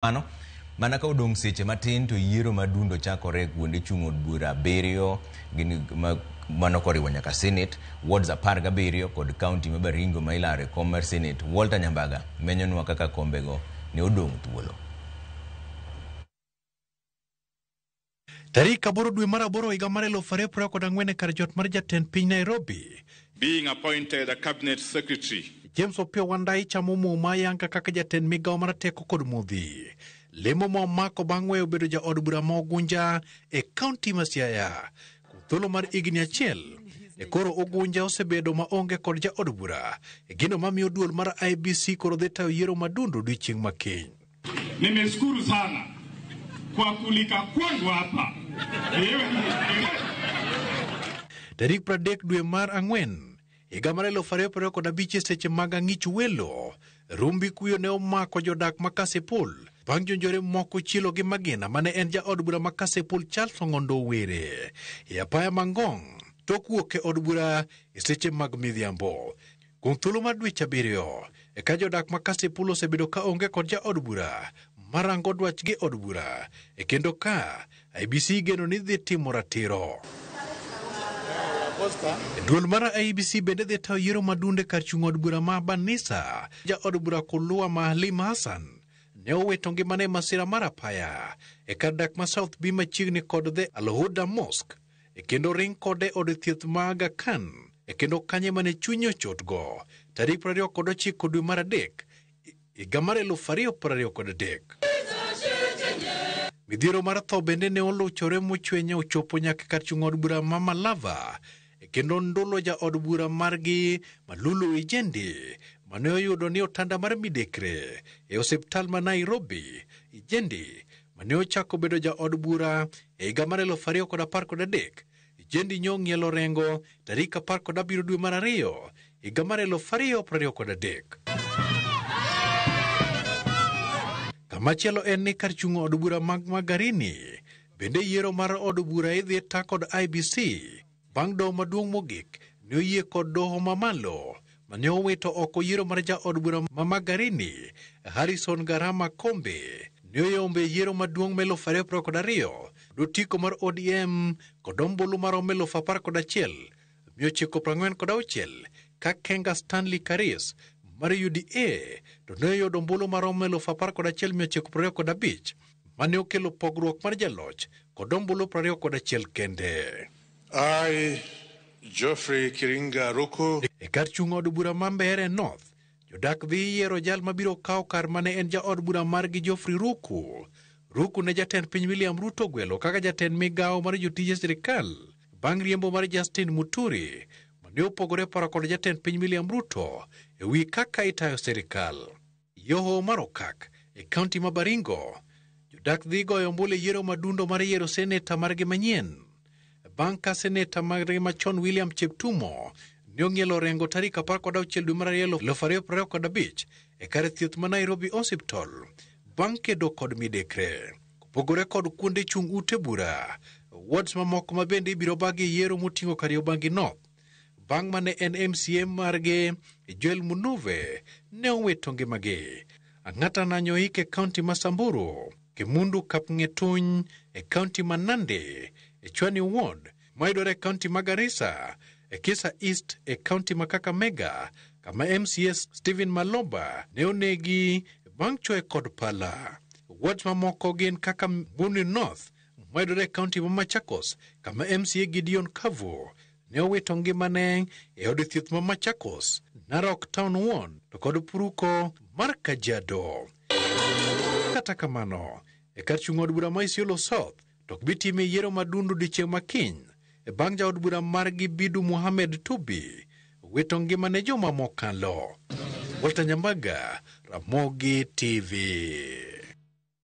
Mano, mana ka odong' seche matin to yiero madundo chakore kuonde chung' od bura abiriyo gin mano koriwo nyaka Senate, wards 17 kod kaunti ma Baringo ma ilaro e kom mar Senate. Walter Nyambaga menyonwa kaka kombego ne odong' thuolo. Tarik 8 dwe mar 8 higa mar 2024 e kar jot mar jatend piny Nairobi. Being appointed a cabinet secretary. James Opiyo Wandayi chamo muma yanga kaka jatend migawo mar teko kod modhi. Lemo ma omako bang' weyo bedo jaod bura ma Ugunja e kaunti ma Siaya. Kuom thuolo mar higni achiel, e koro Ugunja osebedo maonge kod jaod bura. E gino mamiyo duol mar IEBC koro dhi tayo yiero madundo odiochieng' ma kiny. Nimeshukuru sana kwa kulika kwangu hapa. Tarik 30 dwe mar 4 higa mar 2025 e seche mag ang'ich welo, rumbi kuyo ne omako jodak ma Kasipul bang' jonjore moko chielo gi magina mane en jaod bura ma Kasipul Charles Ong'ondo Were e apaya Mangong' tok wuok e od bura e seche mag midhiambo. Kuom thuolo mar dweche 7 eka jodak ma Kasipul osebedo ka onge kod jaod bura marango dwachgi od bura e kendo ka IEBC geno ni dhi timo ratiro. Duol mar IEBC bende dhi tayo yiero madunde kar chung' od bura ma Banisa. Jaod bura Kulua ma Halima Hassan ne owito ngimane e masira mar apaya e kar dak ma South B machiegni kod The Al-Huda Mosque e kendo ring kode od thieth ma Aga Khan e kendo kanye mane chunye ochotgo tarik 29 dwe mar 3 higa mar 2023. Midhiero mar tho bende ne oluchore mochwenye ochopo nyaka kar chung' od bura ma Malava e kendo ndulo jaod bura margi Malulu Ijendi mane oyudo ni otanda mar midekre e osiptal ma Nairobi. Ijendi mane ochako bedo jaod bura e higa mar 2013, Ijendi nyo ng'ielo rengo tarik 17 dwe mar 2 higa mar 2023. Kamachielo en ni kar chung' od bura mag Magarini bende yiero mar od bura idhi ta kod IEBC bang' doho maduong' mogik ne oyie kod doho mamalo mane owito oko yiero mar jaod bura ma Magarini Harrison Garama Kombe ne oyombe yiero maduong' ma 2022 dotiko mar ODM kod ombulu maromo 11,946 ka Kenga Stanley Karis mar UDA to ne oyudo ombulu maromo 11,925 mane okelo pogruok mar jaloch kod ombulu 21 kende. I, Geoffrey Kiringa Ruku. E kar chung' od bura ma Mbeere North, jodak dhi yiero jal mabiro kawo kar mane en jaod bura margi Geoffrey Ruku. Ruku ne jatend piny William Ruto gwelo kaka jatend migawo mar jotije sirikal bang' riembo mar Justin Muturi mane opogore paro kod jatend piny William Ruto e wi kaka itayo sirikal. Yoho mar Okak e kaunti ma Baringo, jodak dhi goyo ombulu e yiero madundo mar yiero seneta margi manyien. Bang' ka seneta margi machon William Cheptumo ne ong'ielo rengo tarik 16 dwe mar 2 2025 e kar thieth ma Nairobi Hospital bang' kedo kod midekre. Kopogore kod kuonde chung' ute bura, wards mamoko ma bende ibiro bagi e yiero moting'o Kariobangi North bang' mane en MCA margi Joel Munuve ne owito ngimagi. Ang'ata Nanyoik e kaunti ma Samburu, Kimundu Kapng'etuny e kaunti ma Nandi, e Chwani Ward mayudore e kaunti ma Garissa, e Kisa East e kaunti ma Kakamega kama MCA Stephen Maloba ne onegi bang' chwoye kod pala. Wards mamoko gin kaka Muni North mayudore e kaunti ma Machakos kama MCA Gideon Kavu ne owito ngimane e od thieth ma Machakos, Narok Town Ward to kod Puruko mar Kajiado. Kata kamano, e kar chung' od bura ma Isiolo South to ok bi time yiero madundo odiechieng' ma kiny e bang' jaod bura margi Bidu Mohamed Tubi wito ngimane juma mokalo. Walter Nyambaga, Ramogi TV.